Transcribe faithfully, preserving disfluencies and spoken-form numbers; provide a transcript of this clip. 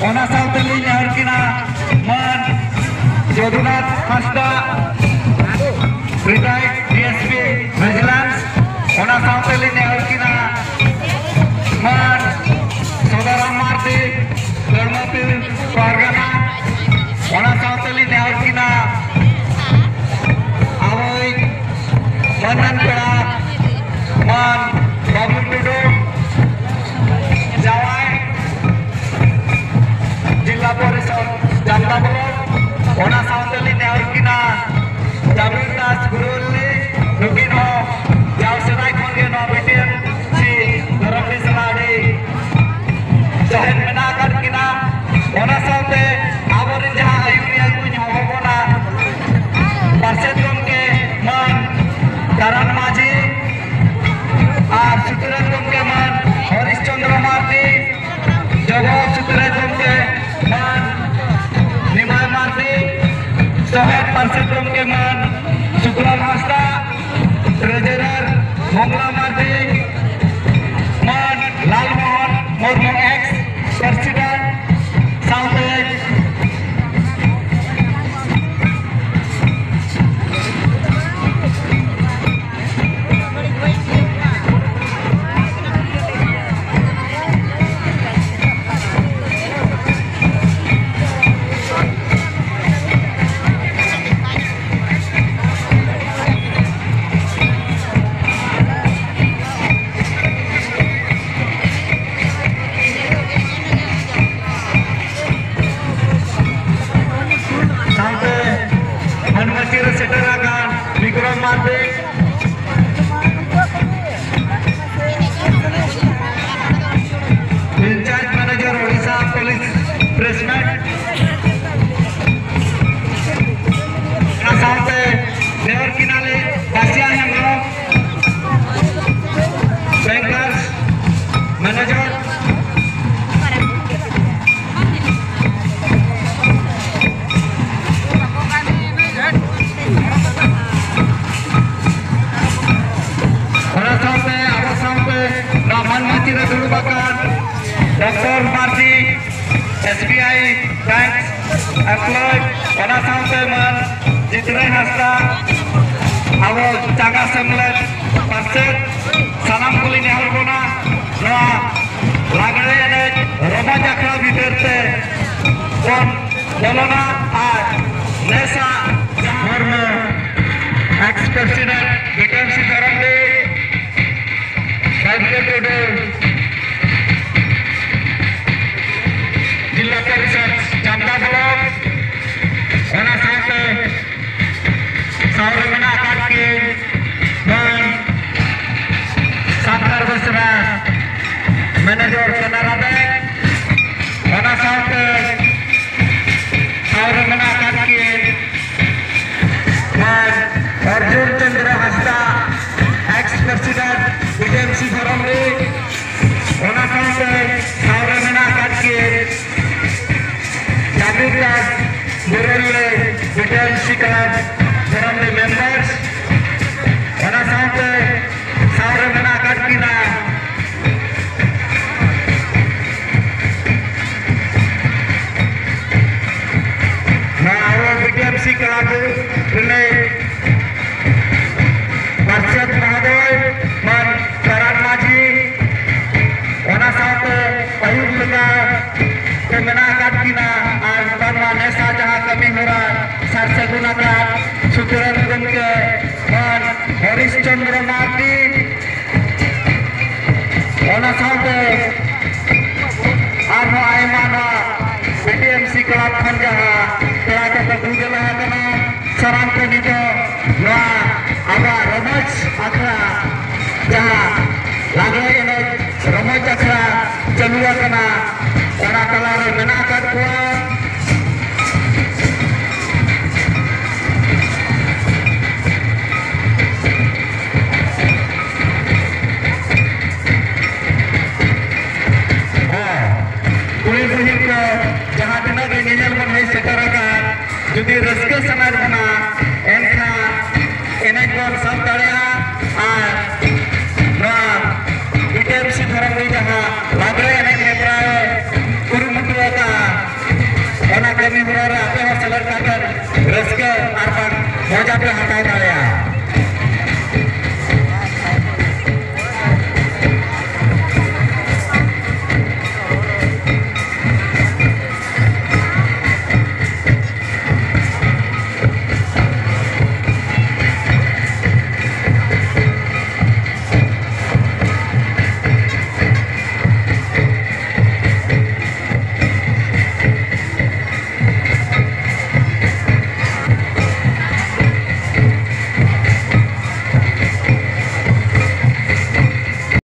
ᱚᱱᱟ ᱥᱟᱶᱛᱮ ᱞᱤᱧ ᱱᱮᱦᱚᱨ ᱠᱤᱱᱟ ᱢᱟᱹᱱ ᱡᱚᱫᱩᱱᱟᱛᱷ ᱦᱟᱸᱥᱫᱟ, retired D S P Vigilance᱾ ᱚᱱᱟ ᱥᱟᱶᱛᱮ ᱞᱤᱧ ᱱᱮᱦᱚᱨ ᱠᱤᱱᱟ ᱢᱟᱹᱱ ᱥᱚᱫᱟᱨᱟᱢ ᱢᱟᱨᱰᱤ, ᱦᱚᱲᱢᱚᱯᱤᱨ ᱯᱟᱨᱜᱟᱱᱟ᱾ ᱚᱱᱟ ᱥᱟᱶᱛᱮ ᱞᱤᱧ ᱱᱮᱦᱚᱨ ᱠᱤᱱᱟ ᱟᱵᱚᱭᱤᱡ ᱢᱟᱹᱱᱟᱱ ᱯᱮᱲᱟ ᱢᱟᱹᱱ ᱵᱟᱵᱞᱩ ᱴᱩᱰᱩ, ᱡᱟᱶᱟᱭ ᱡᱤᱞᱟ ᱯᱚᱨᱤᱥᱚᱫ ᱡᱟᱢᱫᱟ block᱾ ᱚᱱᱟ ᱥᱟᱶᱛᱮ ᱞᱤᱧ ᱱᱮᱦᱚᱨ ᱠᱤᱱᱟ ᱡᱟᱢᱤᱨ ᱫᱟᱥ ᱜᱩᱨᱩᱞᱞᱤ, ᱱᱩᱠᱤᱱ ᱦᱚᱸ ᱡᱟᱣ ᱥᱮᱫᱟᱭ ᱠᱷᱚᱱ ᱜᱮ ᱱᱚᱣᱟ B T M C ᱫᱷᱚᱨᱚᱢᱰᱤ ᱥᱟᱞᱟᱜ ᱟᱹᱰᱤ ᱥᱚᱦᱮᱫ ᱢᱮᱱᱟᱜ ᱟᱠᱟᱫ ᱠᱤᱱᱟ᱾ ᱚᱱᱟ ᱥᱟᱶᱛᱮ ᱟᱵᱚᱨᱮᱱ ᱡᱟᱦᱟᱸ ᱟᱹᱭᱩᱨᱤᱭᱟᱹ ᱠᱚᱧ ᱦᱚᱦᱚ ᱠᱚ ᱠᱟᱱᱟ, ᱯᱟᱨᱥᱮᱛ ᱜᱚᱢᱠᱮ ᱢᱟᱹᱱ ᱠᱟᱨᱟᱱ ᱢᱟᱹᱡᱷᱤ ᱟᱨ ᱥᱩᱛᱨᱮᱛ ᱜᱚᱢᱠᱮ ᱢᱟᱹᱱ ᱦᱚᱨᱤᱥ ᱪᱚᱸᱫᱽᱨᱚ ᱢᱟᱨᱰᱤ, ᱡᱚᱜᱚ ᱥᱩᱛᱨᱮᱛ ᱜᱚᱢᱠᱮ ᱢᱟᱹᱱ ᱱᱤᱢᱟᱭ ᱢᱟᱨᱰᱤ, ᱥᱚᱦᱮᱫ ᱯᱟᱨᱥᱮᱛ ᱜᱚᱢᱠᱮ ᱢᱟᱹᱱ ᱥᱩᱠᱞᱟᱞ ᱦᱟᱸᱥᱫᱟ, treasurer ᱢᱚᱝᱞᱟ ᱢᱟᱨᱰᱤ, ᱢᱟᱹᱱ ᱞᱟᱞᱢᱳᱦᱚᱱ ᱢᱩᱨᱢᱩ, ex president, ᱥᱟᱶᱛᱮ ᱥᱟᱶᱛᱮ ᱦᱟᱱᱢᱟᱪᱤ ᱨᱮ ᱥᱮᱴᱮᱨ ᱟᱠᱟᱱ Bikram Mardi, in-charge manager Odisha police, press meet᱾ ᱚᱱᱟ ᱥᱟᱶᱛᱮ ᱱᱮᱦᱚᱨ ᱠᱤᱱᱟᱞᱮ ᱵᱟᱥᱤᱭᱟ ᱦᱮᱢᱵᱨᱚᱢ, bankers manager᱾ ᱚᱱᱟ ᱥᱟᱶᱛᱮ ᱟᱵᱚ ᱥᱟᱶᱛᱮ ᱱᱚᱣᱟ ᱢᱟᱹᱱ ᱢᱟᱹᱪᱤ ᱨᱮ ᱫᱩᱲᱩᱵ ᱟᱠᱟᱱ doctor Mardi, S B I bank employee, ᱚᱱᱟ ᱥᱟᱶᱛᱮ ᱢᱟᱹᱱ ᱡᱤᱛᱨᱟᱹᱭ ᱦᱟᱸᱥᱫᱟ, ᱟᱵᱚ ᱪᱟᱸᱜᱟ ᱥᱮᱢᱞᱮᱫ ᱯᱟᱨᱥᱮᱛ, ᱥᱟᱱᱟᱢ ᱠᱚᱞᱤᱧ ᱱᱮᱦᱚᱨ ᱵᱚᱱᱟ, ᱱᱚᱣᱟ ᱞᱟᱜᱽᱲᱮ ᱮᱱᱮᱡ ᱨᱚᱢᱚᱡᱽ ᱟᱠᱷᱲᱟ ᱵᱷᱤᱛᱟᱹᱨ ᱛᱮ ᱵᱚᱱ ᱵᱚᱞᱚᱱᱟ ᱟᱨ Nesa Murmu, ex president B T M C Dhoromdi, Bablu Tudu, zila parishad ᱪᱟᱢᱯᱟ ᱵᱞᱚᱠ, ᱚᱱᱟ ᱥᱟᱶᱛᱮ ᱥᱟᱶᱨᱮ ᱢᱮᱱᱟᱜ ᱟᱠᱟᱫ ᱠᱤᱱ ᱢᱟᱹᱱ Santar Besra, manager Canara bank, ᱚᱱᱟ ᱥᱟᱶᱛᱮ ᱥᱟᱶᱨᱮ ᱢᱮᱱᱟᱜ ᱟᱠᱟᱫ ᱠᱤᱱ ᱢᱟᱹᱱ Arjun Chandra Hansda, ex president B T M C Dhoromdi, ᱚᱱᱟ ᱥᱟᱶᱛᱮ ᱥᱟᱶᱨᱮ ᱢᱮᱱᱟᱜ ᱟᱠᱟᱫ ᱠᱤᱱ Jabir Das Buruli, B T M C club Dhoromdi members, ᱚᱱᱟ ᱥᱟᱶᱛᱮ ᱥᱟᱶᱨᱮ ᱢᱮᱱᱟᱜ ᱟᱠᱟᱫ ᱠᱤᱱᱟ ᱱᱚᱣᱟ ᱟᱵᱚ B T M C club ᱨᱤᱱᱤᱡ ᱯᱟᱨᱥᱮᱛ ᱢᱚᱦᱳᱫᱚᱭ ᱢᱟᱹᱱ ᱠᱟᱨᱟᱱ ᱢᱟᱹᱡᱷᱤ, ᱚᱱᱟ ᱥᱟᱶᱛᱮ ᱟᱹᱭᱩᱨ ᱞᱮᱠᱟ ᱛᱮ ᱢᱮᱱᱟᱜ ᱟᱠᱟᱫ ᱠᱤᱱᱟ ᱟᱨ ᱵᱟᱝᱢᱟ ᱱᱮᱥᱟ ᱡᱟᱦᱟᱸ ᱠᱟᱹᱢᱤ ᱦᱚᱨᱟ ᱥᱟᱨ ᱥᱟᱹᱜᱩᱱ ᱟᱠᱟᱫ ᱥᱩᱛᱨᱮᱛ ᱜᱚᱢᱠᱮ ᱢᱟᱹᱱ ᱦᱚᱨᱤᱥ ᱪᱚᱸᱫᱽᱨᱚ ᱢᱟᱨᱰᱤ, ᱚᱱᱟ ᱥᱟᱶᱛᱮ ᱟᱨᱦᱚᱸ ᱟᱭᱢᱟ ᱱᱚᱣᱟ B T M C club ᱠᱷᱚᱱ ᱡᱟᱦᱟᱸ ᱯᱮᱲᱟ ᱠᱚᱠᱚ ᱜᱩᱡᱟᱹᱞᱟ ᱟᱠᱟᱱᱟ, ᱥᱟᱱᱟᱢ ᱠᱚ ᱱᱤᱛᱚᱜ ᱱᱚᱣᱟ ᱟᱵᱚᱣᱟᱜ ᱨᱚᱢᱚᱡᱽ ᱟᱠᱷᱲᱟ, ᱡᱟᱦᱟᱸ ᱞᱟᱜᱽᱲᱮ ᱮᱱᱮᱡ ᱨᱚᱢᱚᱡᱽ ᱟᱠᱷᱲᱟ ᱪᱟᱹᱞᱩ ᱟᱠᱟᱱᱟ, ᱚᱱᱟ ᱛᱟᱞᱟᱨᱮ ᱢᱮᱱᱟᱜ ᱟᱠᱟᱫ ᱠᱚᱣᱟ᱾ ᱦᱮᱸ, ᱠᱩᱲᱤ ᱵᱚᱦᱤᱱ ᱠᱚ ᱡᱟᱦᱟᱸ ᱛᱤᱱᱟᱹᱜ ᱜᱮ ᱧᱮᱧᱮᱞ ᱵᱚᱱ ᱦᱮᱡ ᱥᱮᱴᱮᱨ ᱟᱠᱟᱱ, ᱡᱩᱫᱤ ᱨᱟᱹᱥᱠᱟᱹ ᱥᱟᱱᱟᱭᱮᱫ ᱵᱚᱱᱟ,